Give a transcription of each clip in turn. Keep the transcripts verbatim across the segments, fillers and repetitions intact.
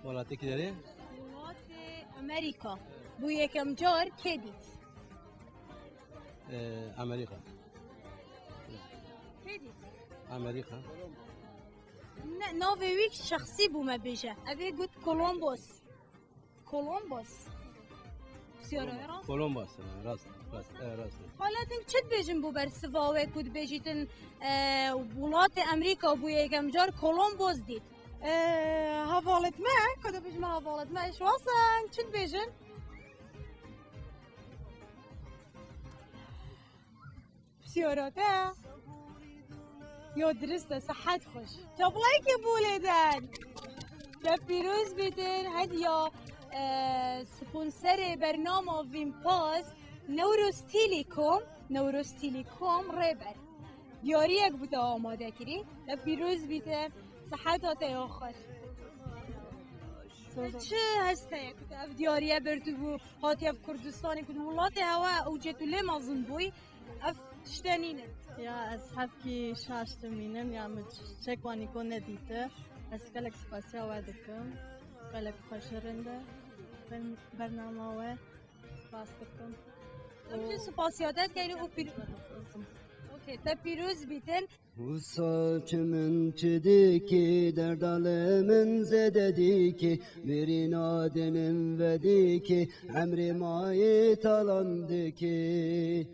Welatê kî derê? Welatê Amerîka. Bo yekem car kê dît? Ee, Amerîka. Kê dît? Amerîka. Ne, navê wî şexsî bû me bêje. Ev ê got Columbus. Columbus. Siyara rast. Columbus, rast, rast, e, rast. Xalatin çi dibêjin bo bersiva we ku dibêjîtin, e, welatê Amerîka bo yekem car Columbus dît? E, hevalêt me, ku dibêjin hevalêt me, şwasan, çi dibêjin? Siyara te. Yo, dirist e, sihet xweş. Çapelayekê bo lê den. Te pîroz bîtin, hediya, e, sponserê bernama Vîn Pass, Newroz Telecom, Newroz Telecom Rêber. Diyariyek bo te amade kirî. Te pîroz bîtin, siheta te ya xweş. Çi hest heye ku te ev diyariye bertibû, hatiye ev Kurdistanê ku welatê hewe ew cê tu lê mezin bûyî? Ev tişte nîne. Ya, ez hevkî şaş dimînim, ya min çek wanîko nedîte. Ez gelek spasiya we dikim. Gelek xweş rind e. Ber-, bernama we spas dikim. Em jî spasiya te dikin û pîr-, okey, te pîroz bîtin. Wisa çi min çi dikî, derda li min zêde dikî, birîna dilin vedikî, emrê mayî talan dikî.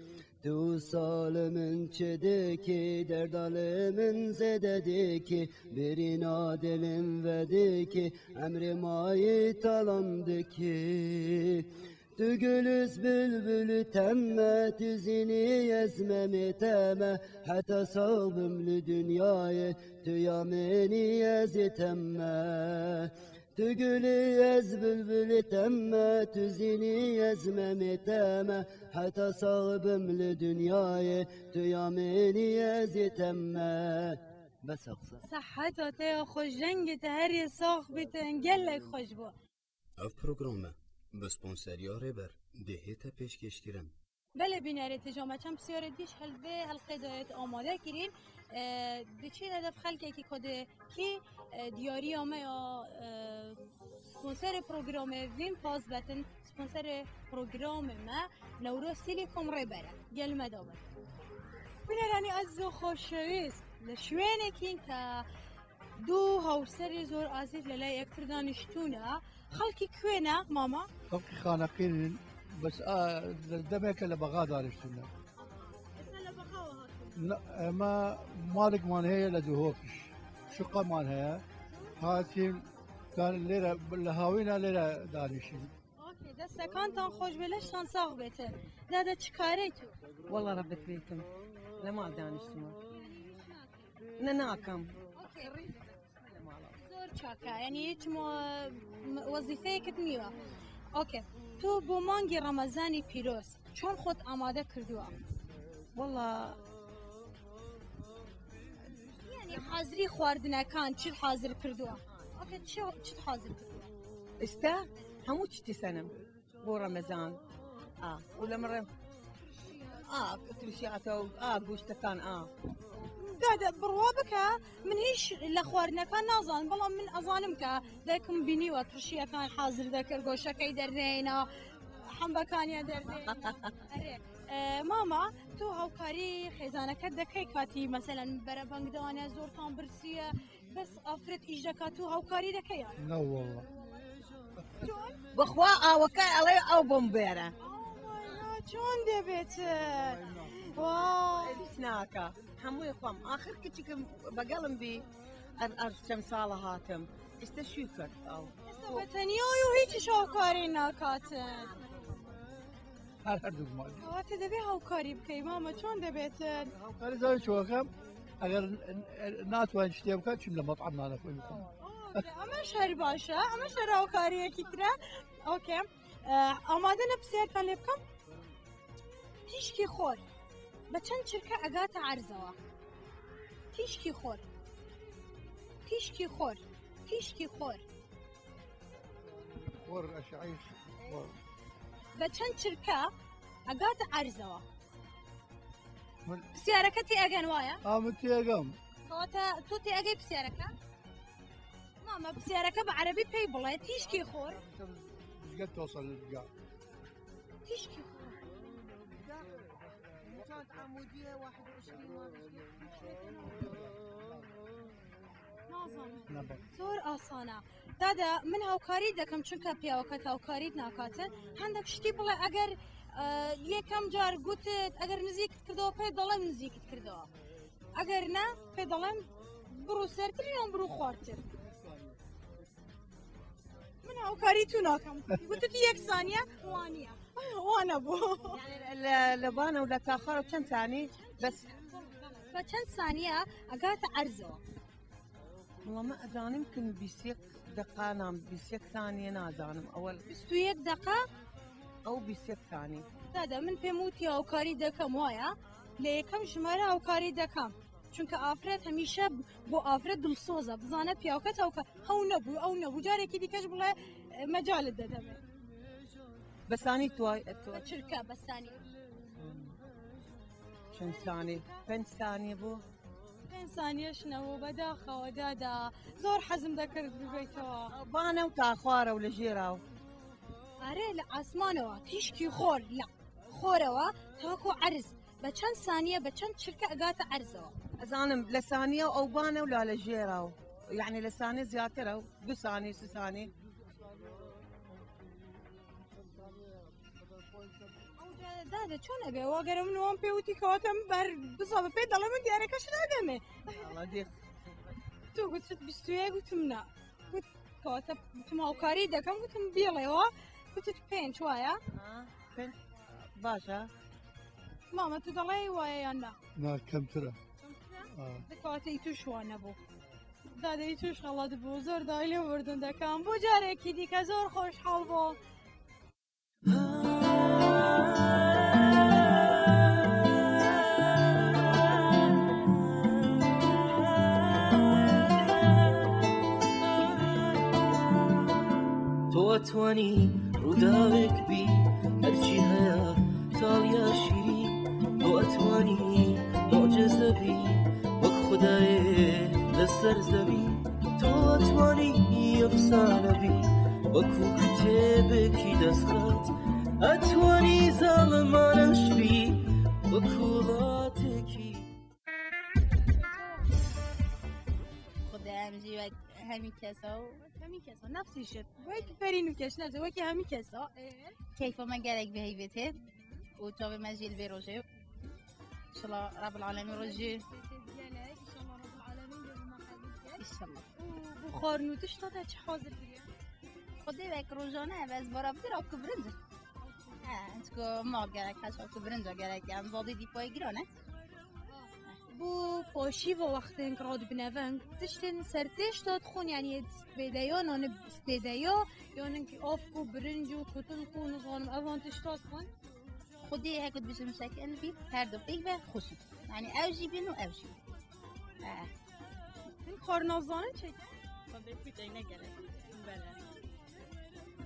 Tu wisa li min çi dikî, derda li min zêde dikî, birîna dilin vedikî, emrê mayî talan dikî. Tu gul iz bülbülü temme, tu zînî ez memê teme, heta sax bim li dinyayê, tu ya min î ez ê temme. Tu gulî ez bilbilî temme, tu zînî ez memê teme, heta sax bim li dinyayê, tu ya min î ez ê temme. Bes, xweş. Seheta te ya xweş, jengê te herê sax bitin, gelek xweş bû. Ev program e bi sponseriya Rêber dihête pêşkêşkirin. Belê bînerê têja me çend pisyarê dîş hel vê helqê de yê amade kirîn. E, diçî hedef xelkekî ku dê kî, e, diyariya me ya, e, sponserê programê Vîn Pass betin, sponserê programê me Newroz Telecom Rêber e. Gel me da be. Bîneranî ez zû xweşewîst li şwênekî ke du hawserê zor azîz li lay yektir daniştûne. Xelkî kuê ne, mama? Xelkî Xaneqîn in, bes a, demeke li Bexa daniştûne. Esa li Bexa we hatine? Na, ema malikman heye li Duhok, şuqeman heye. Hatîn, dan lêre, li hawîna lêre danişîn. Okey, destekantan xweş be, leştan sax bêtin. Dede, çi karê tu? Walla rabbet bêtim. Li mal daniştime. Ne nakim. Okey. Zor çak e, yanî hiç mo-, wezîfeyekit nîyo. Okey. Tu bo mangê Remezanî pîroz çond xwe amade kirduwa? Walla. Yanî hazirî xwardinekan çi hazir kirduwa? Okey, çi, çi hazir kirduwa? Îşte hemû çi senim. Bo Remezan. A, û li min re-, a, turşiyata û, a, goştekan, a. Dede, birwa bike, min hîç li xwarinekan nazanim, belam min ezanim ke dayik min bînî we turşiyekan hazir dekir, goşekey derneyna, hembekaniye derneyna. Erê. E, mama, tu hawkarî xêzaneke dekey katî, meselen, berebeng dane, zortan birsiye, Bes afret îş deka tu hawkarî deke ya? Na walla. Çon? Bi xwe aweke elê ew bim bêre. Oh my God, çon debêt. Vay. Hiç naka. Hemûyê xwem. Axir kiçikim begelim bî. Ez, ez çend sala hatim. İşte şükür. Ew. Esta be teniya yo hiç iş hawkarî nakatin. Her, her durum var. Hawatê devê hawkarî bikey, mama, çon debêtin? Hawkarî zaten çoğakem. Eger n-, n-, natwan tiştê bika, çim li met'em nane xwe bikim. Aa, ama şer baş e, ama şer hawkariyekî tire. Okey. Ee, amade ne pisyartan lê bikim? Tîşkî xor. Bi çend çirke egate erzewa? Tîşkî xor. Tîşkî xor. Tîşkî xor. Xor, eşeîş, xor. Bi çend çirke egate erzewa? Min Pisyareke tê egen waye? A, min tê egam. Kate, tu tê egey pisyareke? Ama pisyareke bi erebî pey bile, tîşkî xor. Gel tosan gel. Tîşkî xor. Nazanim. Zor asana. Dada, min hawkarî dekim, çunke piyaweket hawkarî nakatin. Hendek ştî bile eger, e, yekem car gutit, eger nizîkit kirdo, pê dalem nizîkit kirdo. Eger ne, pê dalem biro sertir yan biro xwartir. Min hawkarî tu nakim. Gutit yek saniye, waniye. Wana bû. Yani le, le bana û le taxara çend saniye? Bes. Ve çend saniye agate erzo? Wala me ezanim kin bîst yek deqa nam, bîst yek saniye nazanim. Ewel bîst û yek deqa? Ew bîst yek saniye. Dada, min pê mûtiya hawkarî dekem waya. Lê yekem ji me re hawkarî dekem. Çunke afret hemîşe bo afret dilsoz e. Bizane piyawket hawka-, hew nebû, ew nebû. Carekî dîke ji bile, e, mecalit de deme. Besanî tuway, e, tuway. Çirke, besanî. Çend saniye? Pênc saniye bû. Pênc saniye şine bû, bedaxa we dada. Zor hezim dekird bibeytewa. Bane û taxwara û li jêra û. Are li asmanewa, tîşkî xor, la. Xorewa, tako erz. Be çend saniye, be çend çirke egate erzewa. Ez anim, le saniye ew bane û la le jêra û. Yani le saniye ziyade ew. Du saniye, si saniye. Ew de, de, de çon ebe? Wa gere min wan pê wîtî kewate min ber bizabe pê dala min diyareke şi nade me. Allah diye. Tu gutit bîst û yek, gutim na. Gut kewate, gutim hawkarî dekem, gutim bîlê wa. Gutit pênc waya. Ha, pênc. Baş e. Mama, tu dalê waya yan na? Na, kemtir e. Kemtir e? Ha. Di kewate î tu şiwane bû. Dadê î tu şala dibû. Zor daylê vurdun dekem. Bu carekî dîke zor xweşhal bû. To etwanî rûdawek bî, her çî heye taliya şîrî. To etwanî mucize bî, wek Xwedayê li ser zevî. To etwanî efsane bî, wekû kitêbekî destxet. Etwanî zalimaniş bî, wek welatekî. Xwedê em jî wek hemî kesa û hemî kesa, nefsî şit. Wek berî nû keş, nefsî, wekî hemî kesa. Ee? Keyfa me gelek bi heybetê û çavê me jî li vê rojê. Înşallah Rabbil Alemîn rojî. Gelek, înşallah Rabbil Alemîn rojî me qebûl kir. Înşallah. Û bu xwarin û tişta te çi hazir kiriye? Xwedê wek rojane ev ez bara bikira ku birinc. He, çiko mal gerek, heşa ku birinca gerek, yani zadê dîpayê giran e. Bu paşî ve wextên ki radibine veng, tiştên sertêş de dixwin, yani spêdeya, nane spêdeya, yanin ki av ku birinc û kutin ku nizanim evan tişta dixwin. Xwedê hekut bijim şekin bî, her du pêk ve xweş. Yani ew jî bin û ew jî. Eh. Hûn xwarina zanin çêke? Xwedê pîtey ne gerek. Bele.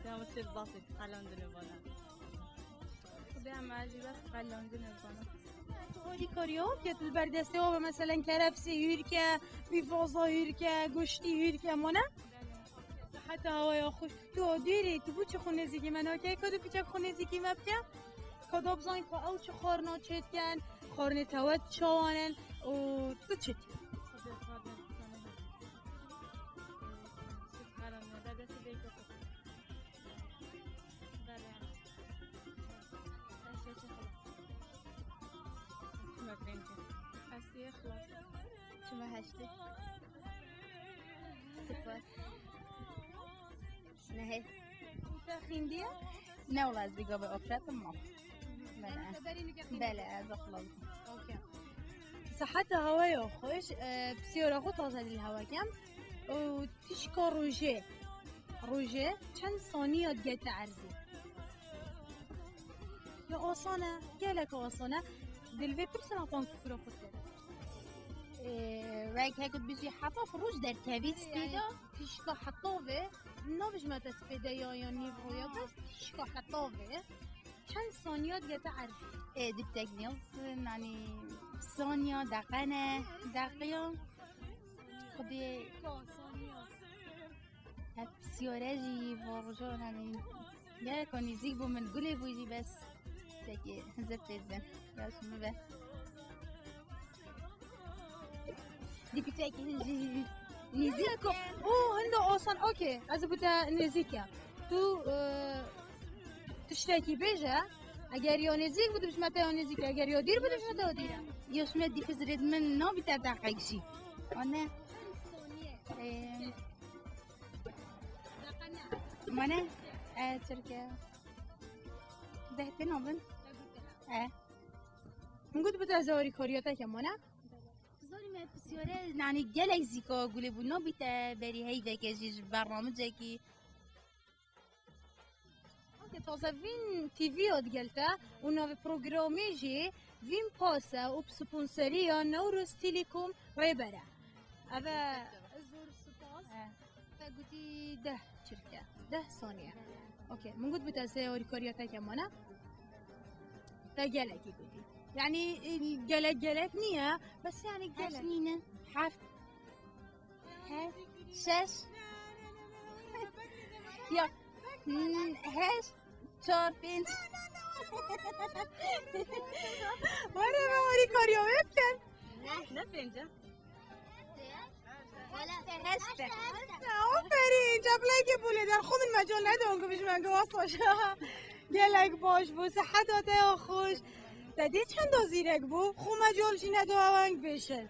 Ya wextê basê qelandine bana. Xwedê em ez jî bes qelandine bana. Tu alîkariya ket li ber destê we be, meselen kerefsê hûrke, wî vaza hûrke, goştî hûrke mane? Siheta hawaya xweş. Tu dêrê, tu bû çi xwe nêzîkî me nake? Ka tu piçek xwe nêzîkî me bike? Ka da bizanî ka ew çi xwarina çêdikin, xwarinê te wet çawan in û tu çi dikî? Çima heştê? Spas. Nehê. Te xîndiye? Ne wala ez bî gavê afretim ma. Bele. Bele, ez xilas. Okey. Siheta hawaya xweş, e, psiyora xwe taze dil hewa kem. Û tişka rojê. Rojê çend saniya digete erzî? Ya asane, gelek asane. Dil vê pirsina tan kufra xwe kir. Ee, wek hekut bijî heta roj derkevî spêda. Tişka heta vê, nabijme te spêde ya, ya nîv roya, bes tişka heta vê. Çend saniya digete erzî? Ê, diptek nîz, nanî saniya, deqe ne, deqiya. Xwedê. Ka saniya. Siyore jî, Borjo, yani, gerek o nêzîk bû min, gulê bû jî bes. Peki, hizir têzin. Ya şunu be. Dipîtekî jî nêzîk. O, hinda osan, okey. Ez bi te nêzîk ya. Tu, e, tiştekî bêje, eger ya nêzîk bû, dibişme te ya nêzîk, eger ya dîr bû, dibişme te ya dîr. Ya şunu dîfiz red min nabîte deqek jî. Ane. Ee, Mane? E, Tirke. Deh pê nabin? E. Min got bide zarî kariyateke mane? Zarî me pisyare, yani gelek zîka gulê bû, nabîte berî heyveke jî ji bernamicekî. Okey, taze Vîn T V ya digel te û navê programê jî Vîn Pas e û bi sponsoriya Newroz Telecom Rêber e. Ev e, zor spas. He. Te gotî deh çirke, deh saniye. Okey, min got bi te sê harîkariya te kemane. Te gelekî gotî. Yani, e, gelek gelek niye? Bes yani Heşt gelek. Nîne. Heft. He? Şeş. Ya. Hmm, heşt. Çar, pênc. Were me harîkariya wê bikin. Ne pênce? Heşt e. Aferîn, çaplekê bû lê der xwe min mecal nedan ku bijime ku wasa şa. Gelek baş bû, siheta te ya xweş. Te dê çenda zîrek bû, xwe mecal jî nedo eweng bêşin.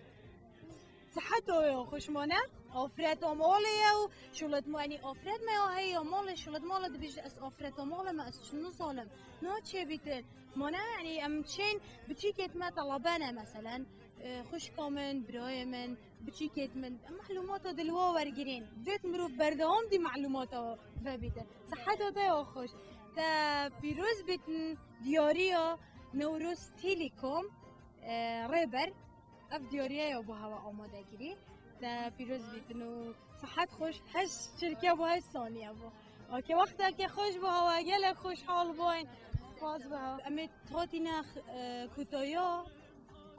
Siheta ya xweş mane, afreta malê ye û şulet ma-, yanî afret me ya heye ya malê, şulet malê dibêje ez afreta malê me, ez çi nizanim. Na çêbîtin. Mane, yanî em çên biçîkêt me telebene, meselen, e, xwişka min, birayê min, biçîkêt min, em mehlûmata dilwa wergirên. Divêt mirov berdewam dî mehlûmata vebîtin. Siheta te ya xweş. Te pîroz bîtin diyariya Newroz Telecom, e, Rêber. Ev diyariya ya bo hewa amade kirî. Te pîroz bîtin û sihet xweş. Heşt çirke bû, heşt saniye bû. Okey, wexteke xweş bû, hewa gelek xweşhal bûyn. Spas bû hewa. Em ê hatîne, e, kutaya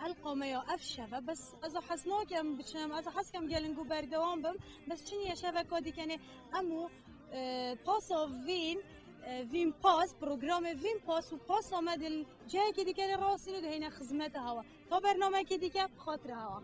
elqa me ya ev şeve. Bes ez hez nakem biçim, ez hez kem gelin ku berdewam bim. Bes çi niye şeveka dî kenê em û, e, pasa Vîn, e, Vîn Pas, programê Vîn Pas û pasa me di cihekê dî kenê rastîn û dihêne xizmeta hewa. Ta bernamekê dîke bi xatirê hewa.